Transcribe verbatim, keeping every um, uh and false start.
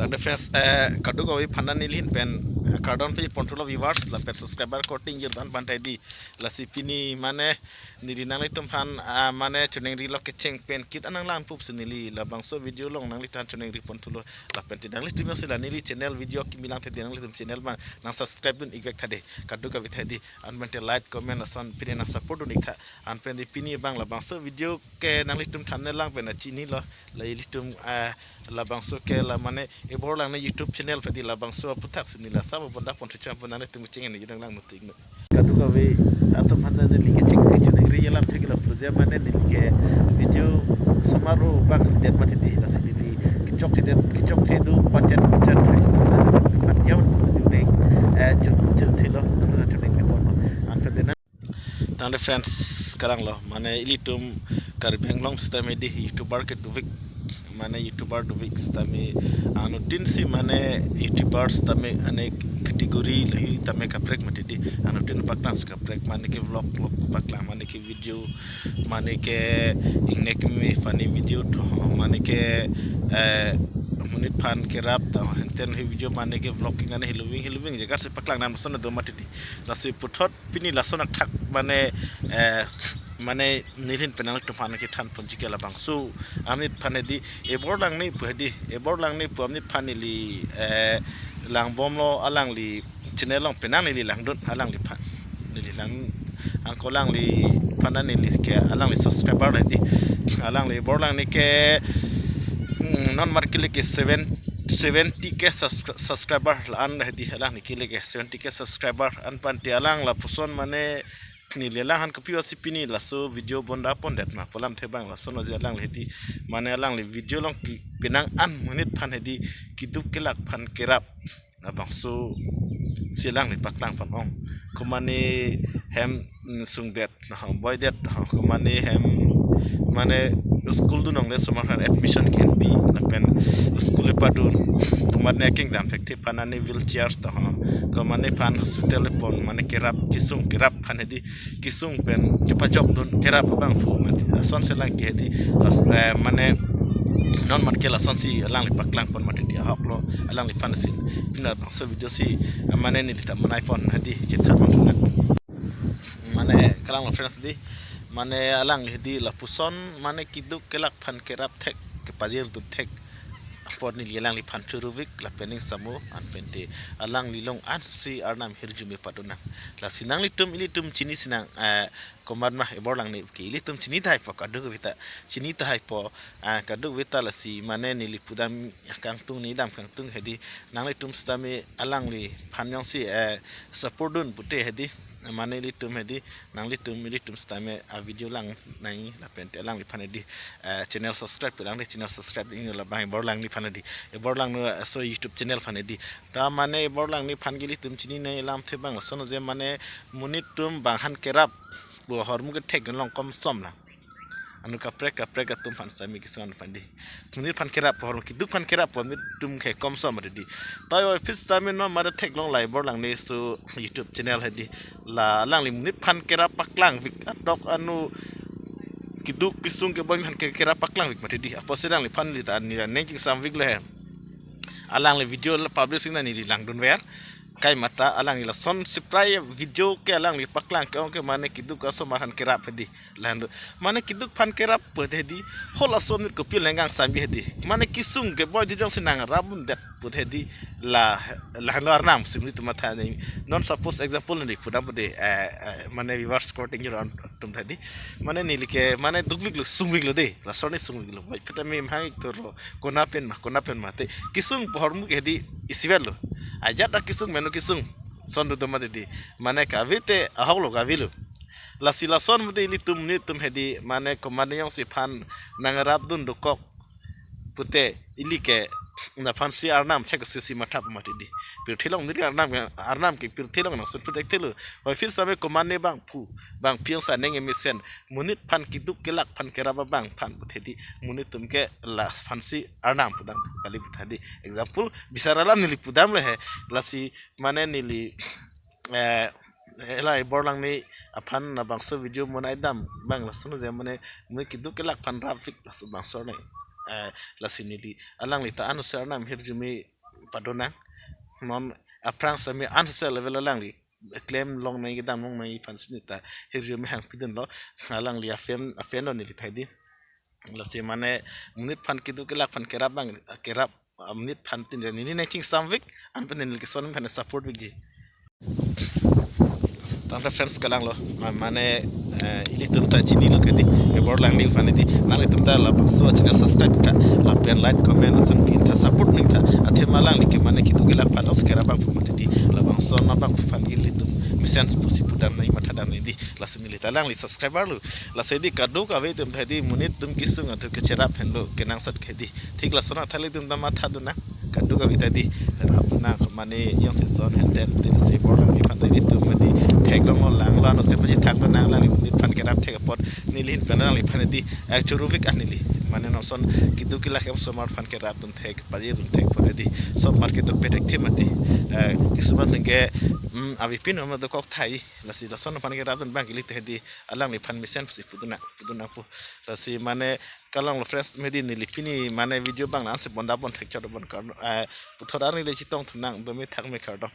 Tangte friends, eh, kadokave aphan neli ahin pen, eh, kardom pajir ponthulo viewers, lapen subscriber korte ingjir an pen ta hedi. Lasi pini mane neli nanglitum aphan, ah, mane choningri lo, kecheng pen kit an nanglang pusi neli labangso video along nanglitum aphan choningri ponthulo, lapen te nanglitum jongsi la neli channel video kimi lang the nanglitum channel abang nang subscribe dun-ik vek tha dei, kadokave ta hedi, an pen te like, comment ason pine nang support dun-ik tha, an pen te pini abang labangso video ke nanglitum thumbnail lang pen chinilo, la ilitum, ah, labangso ke la mane Ebor Langnei YouTube channel pen hedi, labangso aputhaksi neli la sabo bonda ponthu cham pen nanglitum kecheng ni judang lang mutik no. Kadokave atum aphan neli kechengsi choningri alam thek la pulote mane neli ke video osomar abang det mati hedi, lasi neli kechokche det, kechokche do pachet pachet kais na pan dia pusi neli, eh, chun chun thilo nang choningri ponlo. An pen te na Tangte friends, kalang lo, mane ilitum Karbi Anglong sitame hedi YouTuber ke dovik, mane YouTuber dovik sitame anuttin si mane YouTuber sitame anek category lahi tame kaprek mati hedi, anuttin paklang si kaprek, mane ke vlog vlog paklang, mane ke video, mane ke ingnek me funny video tho, mane ke, eh, monit aphan kerap ta henten hi video, mane ke vlogging ane heloving heloving jaga si paklang nam son do mati hedi. Lasi puthot pini lason athak mane, eh, mane neli ahin pen nanglitum aphan kethan ponji ke labangso amonit aphan hedi, Ebor Langnei pu hedi, Ebor Langnei pu amonit aphan neli, eh, lang bomlo, alangli channel along penang neli langdun, alangliphan neli lang, angko alangliphan neli ke alangli subscriber hedi, alangli Ebor Langnei ke, mm, non mar kele ke seven, seventy K subscri-, subscriber la-an hedi, alangli kele ke seventy K subscriber, an pen te alang lapuson mane neli alang aphan kopi pusi pini laso video bonda pondet ma pu alam the abang lason oje alangli hedi, mane alangli video along ke penang an monit aphan hedi keduk kelak aphan kerap, labangso si alangli paklang pon ong. Komane hem, mm, sungdet, ha, boidet, ha, komane hem, mane school dun longle osomar aphan admission ke-enpi, lapen school kepadun, komane kengdam thekthek aphan ane wheelchair ta, ha, komane aphan hospital pon, mane kerap, kesung kerap aphan hedi, kesung pen kepajok dun kerap abangphu mati, asonsi alang ke hedi, as-, eh, mane non mar ke lasonsi alangli paklang pon mati hedi, ahok lo alangliphan si pini labangso video si, eh, mane neli ta manai pon hedi, chethan pon thunang. Mane kalang lo friends hedi, mane alangli hedi lapuson mane keduk kelak aphan kerap thek, kepajir dun thek apot neli alangliphan choro-ik lapen ning samo, an pen te alangli along ansi arnam hirjume padun nang. Lasi nanglitum ilitum chini sinang, eh, komat ma Ebor Langnei ke ilitum chini tahai po, kadokave ta chini tahai po, ah, kadokave ta, lasi mane neli pudam kangtung, neli dam kangtung hedi, nanglitum sitame alangliphan jongsi, eh, support dun pute hedi, mane ilitum hedi, nanglitum ilitum sitame a video lang nangji, lapen te alangliphan hedi, eh, channel subscribe pi lang hedi, channel subscribe ing labang Ebor Langnei aphan hedi, Ebor Langnei aso YouTube channel aphan hedi. Ta mane Ebor Langnei aphan ke ilitum chini nangji alam the abang lason oje mane monit atum bang aphan kerap pu ahormu kethek along komsom lang. Anu kaprek kaprek atum aphan sitame kesung aphan hedi. Monit aphan kerap, ahormu keduk aphan kerap pu amonit atum ke komsom hedi. Ta office sitame non mar theklong la Ebor Langnei aso YouTube channel hedi, la alangli monit aphan kerap paklang vik, atok anu keduk kesung keboi aphan ke kerap paklang vik mati hedi. Apotsi alangliphan neli ta neli aning kingsam vik le he. Alangli video la publish ing na neli langdun ver. Kai mata alangli lason siprai video ke alangli paklang ke-ong ke mane keduk aso mar aphan kerap hedi. Lahenlo. Mane keduk aphan kerap pu hedi. Hol aso amonit kopi le ngang samji hedi. Mane kesung keboi di jongsi nangrap dundet pu hedi. La, lahenlo arnam si nelitum matha nangji. Non suppose example neli pudam pu hedi, eh, eh, mane viewers korte ingjir an atum hedi. Mane neli ke mane dukvik lo, sungvik lo dei. Lason ni sungvik lo. Boiphit tame mahang ik toro. Kona pen ma, kona pen ma te. Kesung pu ahormu ke hedi isivet lo. Ajat ta kesung meno kesung. Son do do mati hedi. Mane kave te ahok lo, kave lo. Lasi lason mati ilitum nelitum hedi mane komane jongsi aphan nangrap dun dokok pute ili ke aphan si arnam chek si si matha mati hedi. Pirthe along neli arnam, arnam ke pirthe along nang sun pute thelo. Boiphit sitame komane bangphu, bangphi jongsi aning emesen, monit aphan keduk kelak aphan kerap abang aphan pute hedi, monit atum ke laphan si arnam pudam kali pute hedi. Example bisar alam neli pudam le he, lasi mane neli, eh, ela Ebor Langnei aphan labangso video monai dam abang lason oje mane monit keduk kelak aphan rapvik laso bangso ne. Eh, lasi neli alangli ta anusar arnam hirjume padonang. Non aphrang sami an social level alangli klem longnei kedam longnei aphan si neli ta hirjume hangpidunlo. Alangli a-fan a-fan lo neli ta hedi. Lasi mane monit aphan keduk kelak aphan kerap abang kerap, ah, monit aphan tin neli nangchingsamvek, anpen neli keson aphan support vekji. Tangte friends, kalanglo, ma-, mane, eh, ilitum ta chinilo ke di, Ebor Langli aphan di, nanglitum ta labangso channel subscribe tha, lapen like, comment, ason pin tha, support ning tha, athema alangli ke mane keduk kelak aphan os kerap abang pu mati di, labangso non abang pu aphan ilitum mesen pusi pudam nangji, mathadam nangji di, lasi neli ta alangli subscriber lo, lasi di kadokave atum ta hedi monit atum kesung atum kecherap henlo kenangsot ke di, thik lason athale atum ta mathadun nang. Kadokave ta di, rap nang mane jongsi son henten tin si Ebor Langli aphan ta di tum di theklong langlo, ano se paji thaklo nang, alangli monit aphan kerap thek apot neli hin pen alangli aphan di, eh, churuvik an neli. Mane non ason keduk kelak hem osomar aphan kerapdun thek, pajidun thek apot di. Osomar ke dopet thek thim mati. Eh, kisumat ningke, mm, avepin ma dokok thai. Lasi lason aphan kerapdun abang ili ta hedi, alangli aphan mesen pusi pudun nang, pudun nangpo. Lasi mane kalanglo friends, medi neli pini mane video abang nang si bonda bon thek chot bon karno, eh, puthot arni le chetongthu nang, dome thakme, kardom.